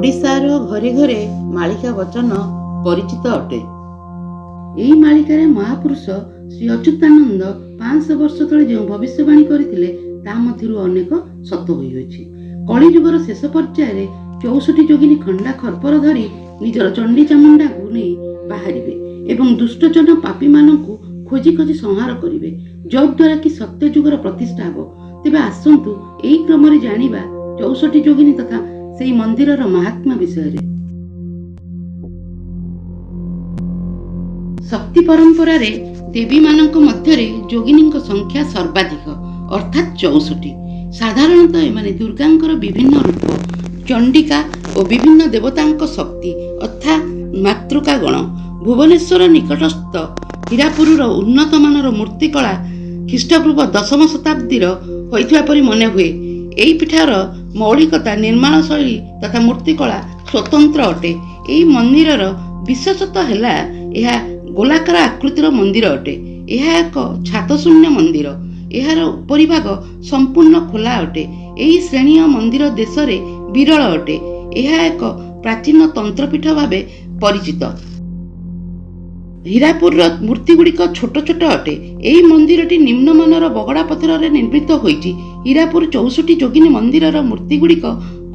ଓଡ଼ିଶାର ଘରେ ଘରେ ମାଳିକା ବଚନ ପରିଚିତ ଅଟେ। ଏହି ମାଳିକାରେ ମହାପୁରୁଷ ଶ୍ରୀ ଅଚ୍ୟୁତାନନ୍ଦ 500 ବର୍ଷ ତଳେ ଯେଉଁ ଭବିଷ୍ୟବାଣୀ କରିଥିଲେ, ତା ମଧ୍ୟରୁ ଅନେକ ସତ ହୋଇଅଛି। କଳିଯୁଗର ଶେଷ ପର୍ଯ୍ୟାୟରେ 64 ଯୋଗିନୀ ଖଣ୍ଡା ଖର୍ପର ଧରି ନିଜର ଚଣ୍ଡୀ ଚାମୁଣ୍ଡାକୁ ନେଇ ବାହାରିବେ ଏବଂ ଦୁଷ୍ଟଜନ ପାପୀମାନଙ୍କୁ ଖୋଜି ଖୋଜି ସଂହାର କରିବେ, ଯଦ୍ୱାରା କି ସତ୍ୟ ଯୁଗର ପ୍ରତିଷ୍ଠା ହେବ। ତେବେ ଆସନ୍ତୁ ଏହି କ୍ରମରେ ଜାଣିବା 64 ଯୋଗିନୀ ତଥା ସେଇ ମନ୍ଦିରର ମାହାତ୍ମ୍ୟ ବିଷୟରେ। ଶକ୍ତି ପରମ୍ପରାରେ ଦେବୀମାନଙ୍କ ମଧ୍ୟରେ ଯୋଗିନୀଙ୍କ ସଂଖ୍ୟା ସର୍ବାଧିକ, ଅର୍ଥାତ୍ 64। ସାଧାରଣତଃ ଏମାନେ ଦୁର୍ଗାଙ୍କର ବିଭିନ୍ନ ରୂପ ଚଣ୍ଡିକା ଓ ବିଭିନ୍ନ ଦେବତାଙ୍କ ଶକ୍ତି, ଅର୍ଥାତ୍ ମାତୃକା ଗଣ। ଭୁବନେଶ୍ୱର ନିକଟସ୍ଥ ହୀରାପୁରର ଉନ୍ନତମାନର ମୂର୍ତ୍ତିକଳା ଖ୍ରୀଷ୍ଟପୂର୍ବ 10ମ ଶତାବ୍ଦୀର ହୋଇଥିବା ପରି ମନେ ହୁଏ। ଏହି ପୀଠର ମୌଳିକତା, ନିର୍ମାଣ ଶୈଳୀ ତଥା ମୂର୍ତ୍ତିକଳା ସ୍ୱତନ୍ତ୍ର ଅଟେ। ଏହି ମନ୍ଦିରର ବିଶେଷତ୍ୱ ହେଲା, ଏହା ଗୋଲାକାର ଆକୃତିର ମନ୍ଦିର ଅଟେ। ଏହା ଏକ ଛାତଶୂନ୍ୟ ମନ୍ଦିର। ଏହାର ଉପରିଭାଗ ସମ୍ପୂର୍ଣ୍ଣ ଖୋଲା ଅଟେ। ଏହି ଶ୍ରେଣୀୟ ମନ୍ଦିର ଦେଶରେ ବିରଳ ଅଟେ। ଏହା ଏକ ପ୍ରାଚୀନ ତନ୍ତ୍ରପୀଠ ଭାବେ ପରିଚିତ। ହୀରାପୁରର ମୂର୍ତ୍ତିଗୁଡ଼ିକ ଛୋଟ ଛୋଟ ଅଟେ। ଏହି ମନ୍ଦିରଟି ନିମ୍ନମାନର ବଗଡ଼ା ପଥରରେ ନିର୍ମିତ ହୋଇଛି। ହୀରାପୁର 64 ଯୋଗିନୀ ମନ୍ଦିରର ମୂର୍ତ୍ତିଗୁଡ଼ିକ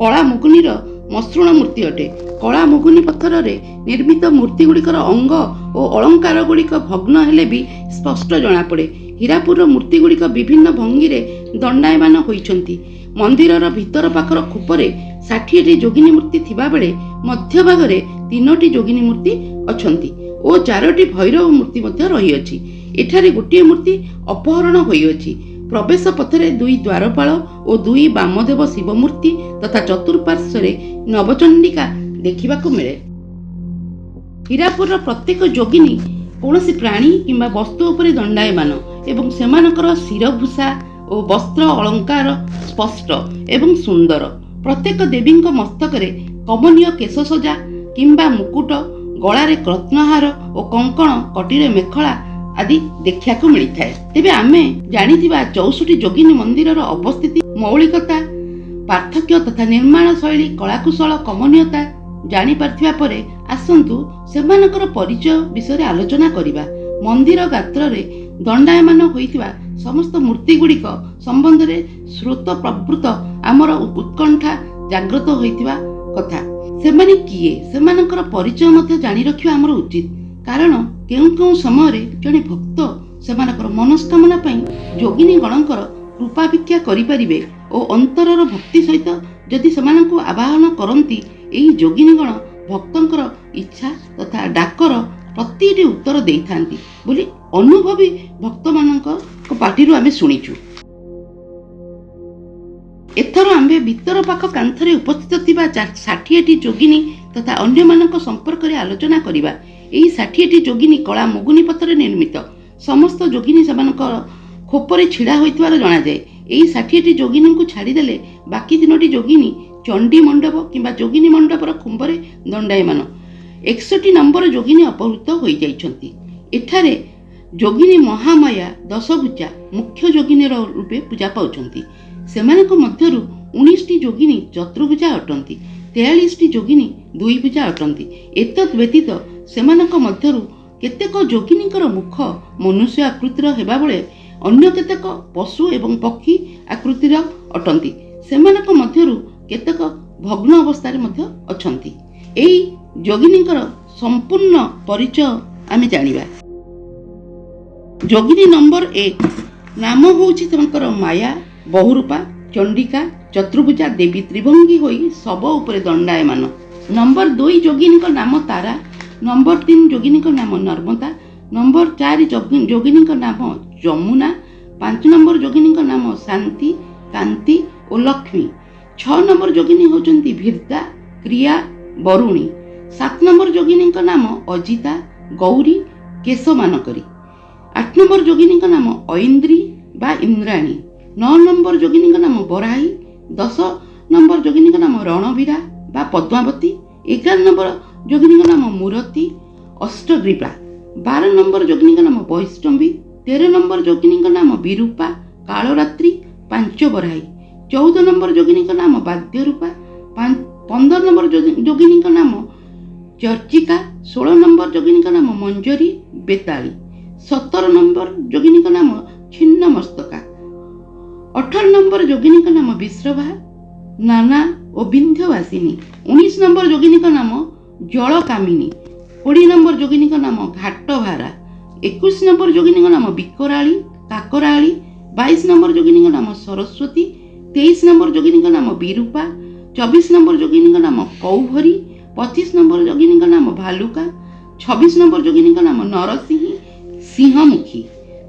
କଳା ମୁଗୁନିର ମସୃଣ ମୂର୍ତ୍ତି ଅଟେ। କଳା ମୁଗୁନି ପଥରରେ ନିର୍ମିତ ମୂର୍ତ୍ତିଗୁଡ଼ିକର ଅଙ୍ଗ ଓ ଅଳଙ୍କାରଗୁଡ଼ିକ ଭଗ୍ନ ହେଲେ ବି ସ୍ପଷ୍ଟ ଜଣାପଡ଼େ। ହୀରାପୁରର ମୂର୍ତ୍ତିଗୁଡ଼ିକ ବିଭିନ୍ନ ଭଙ୍ଗୀରେ ଦଣ୍ଡାୟମାନ ହୋଇଛନ୍ତି। ମନ୍ଦିରର ଭିତର ପାଖର ଖୋପରେ 60ଟି ଯୋଗିନୀ ମୂର୍ତ୍ତି ଥିବାବେଳେ ମଧ୍ୟଭାଗରେ ତିନୋଟି ଯୋଗିନୀ ମୂର୍ତ୍ତି ଅଛନ୍ତି ଓ ଚାରୋଟି ଭୈରବ ମୂର୍ତ୍ତି ମଧ୍ୟ ରହିଅଛି। ଏଠାରେ ଗୋଟିଏ ମୂର୍ତ୍ତି ଅପହରଣ ହୋଇଅଛି। ପ୍ରବେଶ ପଥରେ ଦୁଇ ଦ୍ୱାରପାଳ ଓ ଦୁଇ ବାମଦେବ ଶିବ ମୂର୍ତ୍ତି ତଥା ଚତୁଃପାର୍ଶ୍ୱରେ ନବଚଣ୍ଡିକା ଦେଖିବାକୁ ମିଳେ। ହୀରାପୁରର ପ୍ରତ୍ୟେକ ଯୋଗିନୀ କୌଣସି ପ୍ରାଣୀ କିମ୍ବା ବସ୍ତୁ ଉପରେ ଦଣ୍ଡାୟମାନ ଏବଂ ସେମାନଙ୍କର ଶିରଭୂଷା ଓ ବସ୍ତ୍ର ଅଳଙ୍କାର ସ୍ପଷ୍ଟ ଏବଂ ସୁନ୍ଦର। ପ୍ରତ୍ୟେକ ଦେବୀଙ୍କ ମସ୍ତକରେ କମନୀୟ କେଶସଜା କିମ୍ବା ମୁକୁଟ, ଗଳାରେ ରତ୍ନହାର ଓ କଙ୍କଣ, କଟିରେ ମେଖଳା ଆଦି ଦେଖିବାକୁ ମିଳିଥାଏ। ତେବେ ଆମେ ଜାଣିଥିବା 64 ଯୋଗିନୀ ମନ୍ଦିରର ଅବସ୍ଥିତି, ମୌଳିକତା, ପାର୍ଥକ୍ୟ ତଥା ନିର୍ମାଣ ଶୈଳୀ, କଳାକୁଶଳ, କମନୀୟତା ଜାଣିପାରିଥିବା ପରେ ଆସନ୍ତୁ ସେମାନଙ୍କର ପରିଚୟ ବିଷୟରେ ଆଲୋଚନା କରିବା। ମନ୍ଦିର ଗାତ୍ରରେ ଦଣ୍ଡାୟମାନ ହୋଇଥିବା ସମସ୍ତ ମୂର୍ତ୍ତିଗୁଡ଼ିକ ସମ୍ବନ୍ଧରେ ସ୍ରୋତ ପ୍ରବୃତ ଆମର ଉତ୍କଣ୍ଠା ଜାଗ୍ରତ ହୋଇଥିବା କଥା। ସେମାନେ କିଏ, ସେମାନଙ୍କର ପରିଚୟ ମଧ୍ୟ ଜାଣି ରଖିବା ଆମର ଉଚିତ। କାରଣ କେଉଁ କେଉଁ ସମୟରେ ଜଣେ ଭକ୍ତ ସେମାନଙ୍କର ମନସ୍କାମନା ପାଇଁ ଯୋଗିନୀ ଗଣଙ୍କର କୃପା ଭିକ୍ଷା କରିପାରିବେ ଓ ଅନ୍ତରର ଭକ୍ତି ସହିତ ଯଦି ସେମାନଙ୍କୁ ଆବାହନ କରନ୍ତି, ଏହି ଯୋଗିନୀଗଣ ଭକ୍ତଙ୍କର ଇଚ୍ଛା ତଥା ଡାକର ପ୍ରତିଟି ଉତ୍ତର ଦେଇଥାନ୍ତି ବୋଲି ଅନୁଭବୀ ଭକ୍ତମାନଙ୍କ ପାଟିରୁ ଆମେ ଶୁଣିଛୁ। ଏଥର ଆମ୍ଭେ ଭିତର ପାଖ କାନ୍ଥରେ ଉପସ୍ଥିତ ଥିବା 60ଟି ଯୋଗିନୀ ତଥା ଅନ୍ୟମାନଙ୍କ ସମ୍ପର୍କରେ ଆଲୋଚନା କରିବା। ଏହି 60ଟି ଯୋଗିନୀ କଳା ମୁଗୁନି ପଥରରେ ନିର୍ମିତ। ସମସ୍ତ ଯୋଗିନୀ ସେମାନଙ୍କ ଖୋପରେ ଛିଡ଼ା ହୋଇଥିବାର ଜଣାଯାଏ। ଏହି 60ଟି ଯୋଗିନୀଙ୍କୁ ଛାଡ଼ିଦେଲେ ବାକି ତିନୋଟି ଯୋଗିନୀ ଚଣ୍ଡୀ ମଣ୍ଡପ କିମ୍ବା ଯୋଗିନୀ ମଣ୍ଡପର ଖୁମ୍ବରେ ଦଣ୍ଡାୟମାନ। 61 ନମ୍ବର ଯୋଗିନୀ ଅପହୃତ ହୋଇଯାଇଛନ୍ତି। ଏଠାରେ ଯୋଗିନୀ ମହାମାୟା ଦଶଭୁଜା ମୁଖ୍ୟ ଯୋଗିନୀର ରୂପେ ପୂଜା ପାଉଛନ୍ତି। ସେମାନଙ୍କ ମଧ୍ୟରୁ 19ଟି ଯୋଗିନୀ ଚତୁର୍ଭୁଜା ଅଟନ୍ତି, 43ଟି ଯୋଗିନୀ ଦୁଇଭୁଜା ଅଟନ୍ତି। ଏତଦ୍ ବ୍ୟତୀତ ସେମାନଙ୍କ ମଧ୍ୟରୁ କେତେକ ଯୋଗିନୀଙ୍କର ମୁଖ ମନୁଷ୍ୟ ଆକୃତିର ହେବାବେଳେ ଅନ୍ୟ କେତେକ ପଶୁ ଏବଂ ପକ୍ଷୀ ଆକୃତିର ଅଟନ୍ତି। ସେମାନଙ୍କ ମଧ୍ୟରୁ କେତେକ ଭଗ୍ନ ଅବସ୍ଥାରେ ମଧ୍ୟ ଅଛନ୍ତି। ଏହି ଯୋଗିନୀଙ୍କର ସମ୍ପୂର୍ଣ୍ଣ ପରିଚୟ ଆମେ ଜାଣିବା। ଯୋଗିନୀ ନମ୍ବର 1 ନାମ ହେଉଛି ତାଙ୍କର ମାୟା, ବହୁରୂପା, ଚଣ୍ଡିକା, ଚତୁର୍ଭୁଜା ଦେବୀ, ତ୍ରିଭଙ୍ଗୀ ହୋଇ ଶବ ଉପରେ ଦଣ୍ଡାୟମାନ। ନମ୍ବର 2 ଯୋଗିନୀଙ୍କ ନାମ ତାରା। ନମ୍ବର 3 ଯୋଗିନୀଙ୍କ ନାମ ନର୍ମଦା। ନମ୍ବର 4 ଯୋଗିନୀଙ୍କ ନାମ ଯମୁନା। 5 ନମ୍ବର ଯୋଗିନୀଙ୍କ ନାମ ଶାନ୍ତି, କାନ୍ତି ଓ ଲକ୍ଷ୍ମୀ। 6 ନମ୍ବର ଯୋଗିନୀ ହେଉଛନ୍ତି ଭିର୍ଦା, କ୍ରିୟା, ବରୁଣୀ। 7 ନମ୍ବର ଯୋଗିନୀଙ୍କ ନାମ ଅଜିତା, ଗୌରୀ, କେଶମାନକରୀ। 8 ନମ୍ବର ଯୋଗିନୀଙ୍କ ନାମ ଐନ୍ଦ୍ରୀ ବା ଇନ୍ଦ୍ରାଣୀ। 9 ନମ୍ବର ଯୋଗିନୀଙ୍କ ନାମ ବରାହୀ। 10 ନମ୍ବର ଯୋଗିନୀଙ୍କ ନାମ ରଣବୀରା ବା ପଦ୍ମାବତୀ। 11 ନମ୍ବର ଯୋଗିନୀଙ୍କ ନାମ ମୂରତି, ଅଷ୍ଟଗ୍ରୀବା। 12 ନମ୍ବର ଯୋଗିନୀଙ୍କ ନାମ ବୈଷ୍ଣବୀ। 13 ନମ୍ବର ଯୋଗିନୀଙ୍କ ନାମ ବିରୂପା, କାଳରାତ୍ରି, ପାଞ୍ଚବରାହୀ। 14 ନମ୍ବର ଯୋଗିନୀଙ୍କ ନାମ ବାଦ୍ୟରୂପା। 15 ନମ୍ବର ଯୋଗିନୀଙ୍କ ନାମ ଚର୍ଚ୍ଚିକା। 16 ନମ୍ବର ଯୋଗିନୀଙ୍କ ନାମ ମଞ୍ଜରୀ ବେତାଳୀ। 17 ନମ୍ବର ଯୋଗିନୀଙ୍କ ନାମ ଛିନ୍ନମସ୍ତକା। 18 ନମ୍ବର ଯୋଗିନୀଙ୍କ ନାମ ବିଶ୍ରଭା, ନାନା ଓ ବିନ୍ଧ୍ୟବାସିନୀ। 19 ନମ୍ବର ଯୋଗିନୀଙ୍କ ନାମ ଜଳକାମିନୀ। 20 ନମ୍ବର ଯୋଗିନୀଙ୍କ ନାମ ଘାଟଭାରା। 21 ନମ୍ବର ଯୋଗିନୀଙ୍କ ନାମ ବିକରାଳୀ, କାକରାଳୀ। 22 ନମ୍ବର ଯୋଗିନୀଙ୍କ ନାମ ସରସ୍ୱତୀ। 23 ନମ୍ବର ଯୋଗିନୀଙ୍କ ନାମ ବିରୂପା। 24 ନମ୍ବର ଯୋଗିନୀଙ୍କ ନାମ କୌଭରୀ। 25 ନମ୍ବର ଯୋଗିନୀଙ୍କ ନାମ ଭାଲୁକା। 26 ନମ୍ବର ଯୋଗିନୀଙ୍କ ନାମ ନରସିଂହୀ, ସିଂହମୁଖୀ।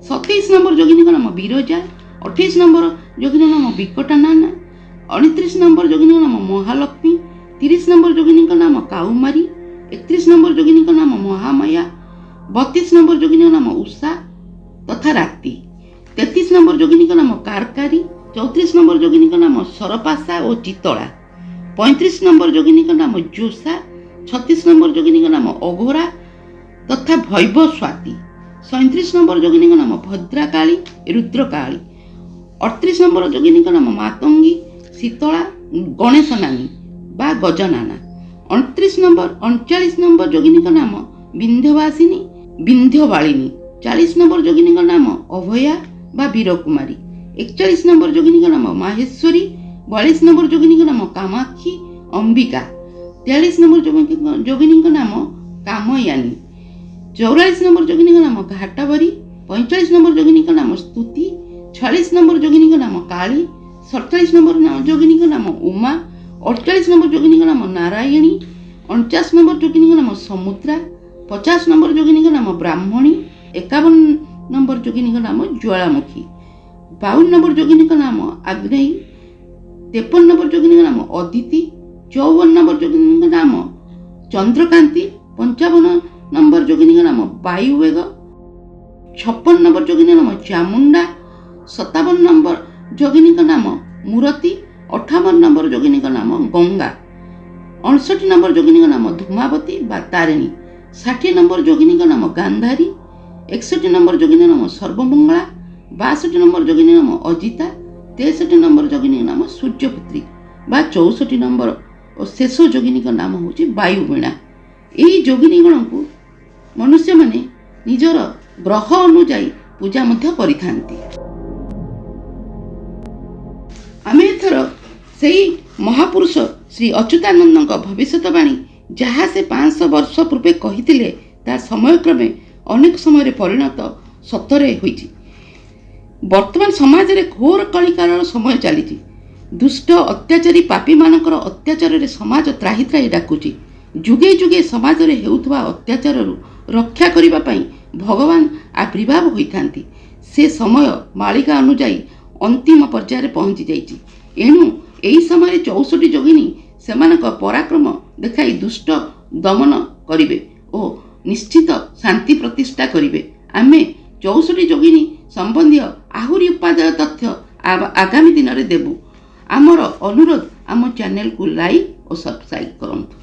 27 ନମ୍ବର ଯୋଗିନୀଙ୍କ ନାମ ବିରଜା। 28 ନମ୍ବର ଯୋଗିନୀଙ୍କ ନାମ ବିକଟାନାନା। 29 ନମ୍ବର ଯୋଗିନୀଙ୍କ ନାମ ମହାଲକ୍ଷ୍ମୀ। 30 ନମ୍ବର ଯୋଗିନୀଙ୍କ ନାମ କାଉମାରୀ। 31 ନମ୍ବର ଯୋଗିନୀଙ୍କ ନାମ ମହାମାୟା। 32 ନମ୍ବର ଯୋଗିନୀଙ୍କ ନାମ ଉଷା ତଥା ରାତି। 33 ନମ୍ବର ଯୋଗିନୀଙ୍କ ନାମ କାରକାରୀ। 34 ନମ୍ବର ଯୋଗିନୀଙ୍କ ନାମ ସରପାସା ଓ ଚିତଳା। 35 ନମ୍ବର ଯୋଗିନୀଙ୍କ ନାମ ଜୋସା। 36 ନମ୍ବର ଯୋଗିନୀଙ୍କ ନାମ ଅଘୋରା ତଥା ଭୈବସ୍ୱାତୀ। 37 ନମ୍ବର ଯୋଗିନୀଙ୍କ ନାମ ଭଦ୍ରାକାଳୀ, ରୁଦ୍ରକାଳୀ। 38 ନମ୍ବର ଯୋଗିନୀଙ୍କ ନାମ ମାତଙ୍ଗୀ, ଶୀତଳା, ଗଣେଶ ନାନୀ ବା ଗଜନାନା। 29 ନମ୍ବର, 39 ନମ୍ବର ଯୋଗିନୀଙ୍କ ନାମ ବିନ୍ଧ୍ୟବାସିନୀ, ବିନ୍ଧ୍ୟବାଳିନୀ। 40 ନମ୍ବର ଯୋଗିନୀଙ୍କ ନାମ ଅଭୟା ବା ବୀରକୁମାରୀ। 41 ନମ୍ବର ଯୋଗିନୀଙ୍କ ନାମ ମାହେଶ୍ୱରୀ। 42 ନମ୍ବର ଯୋଗିନୀଙ୍କ ନାମ କାମାକ୍ଷୀ, ଅମ୍ବିକା। 43 ନମ୍ବର ଯୋଗିନୀଙ୍କ ନାମ କାମୟାନୀ। 44 ନମ୍ବର ଯୋଗିନୀଙ୍କ ନାମ ଘାଟବରୀ। 45 ନମ୍ବର ଯୋଗିନୀଙ୍କ ନାମ ସ୍ତୁତି। 46 ନମ୍ବର ଯୋଗିନୀଙ୍କ ନାମ କାଳୀ। 47 ନମ୍ବର ଯୋଗିନୀଙ୍କ ନାମ ଉମା। 48 ନମ୍ବର ଯୋଗିନୀଙ୍କ ନାମ ନାରାୟଣୀ। 49 ନମ୍ବର ଯୋଗିନୀଙ୍କ ନାମ ସମୁଦ୍ରା। 50 ନମ୍ବର ଯୋଗିନୀଙ୍କ ନାମ ବ୍ରାହ୍ମଣୀ। 51 ନମ୍ବର ଯୋଗିନୀଙ୍କ ନାମ ଜ୍ୱାଳାମୁଖୀ। 52 ନମ୍ବର ଯୋଗିନୀଙ୍କ ନାମ ଆଗ୍ନେୟୀ। 53 ନମ୍ବର ଯୋଗିନୀଙ୍କ ନାମ ଅଦିତି। 54 ନମ୍ବର ଯୋଗିନୀଙ୍କ ନାମ ଚନ୍ଦ୍ରକାନ୍ତି। 55 ନମ୍ବର ଯୋଗିନୀଙ୍କ ନାମ ବାୟୁବେଗ। 56 ନମ୍ବର ଯୋଗିନୀଙ୍କ ନାମ ଚାମୁଣ୍ଡା। 57 ନମ୍ବର ଯୋଗିନୀଙ୍କ ନାମ ମୂରତି। 58 ନମ୍ବର ଯୋଗିନୀଙ୍କ ନାମ ଗଙ୍ଗା। 59 ନମ୍ବର ଯୋଗିନୀଙ୍କ ନାମ ଧୂମାବତୀ ବା ତାରିଣୀ। 60 ନମ୍ବର ଯୋଗିନୀଙ୍କ ନାମ ଗାନ୍ଧାରୀ। 61 ନମ୍ବର ଯୋଗିନୀଙ୍କ ନାମ ସର୍ବମଙ୍ଗଳା। 62 ନମ୍ବର ଯୋଗିନୀଙ୍କ ନାମ ଅଜିତା। 63 ନମ୍ବର ଯୋଗିନୀଙ୍କ ନାମ ସୂର୍ଯ୍ୟପୁତ୍ରୀ ବା 64 ନମ୍ବର ଓ ଶେଷ ଯୋଗିନୀଙ୍କ ନାମ ହେଉଛି ବାୟୁବୀଣା। ଏହି ଯୋଗିନୀଗଣଙ୍କୁ ମନୁଷ୍ୟମାନେ ନିଜର ଗ୍ରହ ଅନୁଯାୟୀ ପୂଜା ମଧ୍ୟ କରିଥାନ୍ତି। ଆମେ ଏଥର ସେଇ ମହାପୁରୁଷ ଶ୍ରୀ ଅଚ୍ୟୁତାନନ୍ଦଙ୍କ ଭବିଷ୍ୟତବାଣୀ, ଯାହା ସେ 500 ବର୍ଷ ପୂର୍ବେ କହିଥିଲେ, ତାହା ସମୟକ୍ରମେ ଅନେକ ସମୟରେ ପରିଣତ ସତରେ ହୋଇଛି। ବର୍ତ୍ତମାନ ସମାଜରେ ଘୋର କଳିକାଳର ସମୟ ଚାଲିଛି। ଦୁଷ୍ଟ, ଅତ୍ୟାଚାରୀ, ପାପୀମାନଙ୍କର ଅତ୍ୟାଚାରରେ ସମାଜ ତ୍ରାହି ତ୍ରାହି ଡାକୁଛି। ଯୁଗେ ଯୁଗେ ସମାଜରେ ହେଉଥିବା ଅତ୍ୟାଚାରରୁ ରକ୍ଷା କରିବା ପାଇଁ ଭଗବାନ ଆବିର୍ଭାବ ହୋଇଥାନ୍ତି। ସେ ସମୟ ମାଳିକା ଅନୁଯାୟୀ ଅନ୍ତିମ ପର୍ଯ୍ୟାୟରେ ପହଞ୍ଚି ଯାଇଛି। ଏଣୁ ଏହି ସମୟରେ 64 ଯୋଗିନୀ ସେମାନଙ୍କ ପରାକ୍ରମ ଦେଖାଇ ଦୁଷ୍ଟ ଦମନ କରିବେ ଓ ନିଶ୍ଚିତ ଶାନ୍ତି ପ୍ରତିଷ୍ଠା କରିବେ। ଆମେ 64 ଯୋଗିନୀ ସମ୍ବନ୍ଧୀୟ ଆହୁରି ଉପାଦେୟ ତଥ୍ୟ ଆଗାମୀ ଦିନରେ ଦେବୁ। ଆମର ଅନୁରୋଧ, ଆମ ଚ୍ୟାନେଲକୁ ଲାଇକ୍ ଓ ସବସ୍କ୍ରାଇବ୍ କରନ୍ତୁ।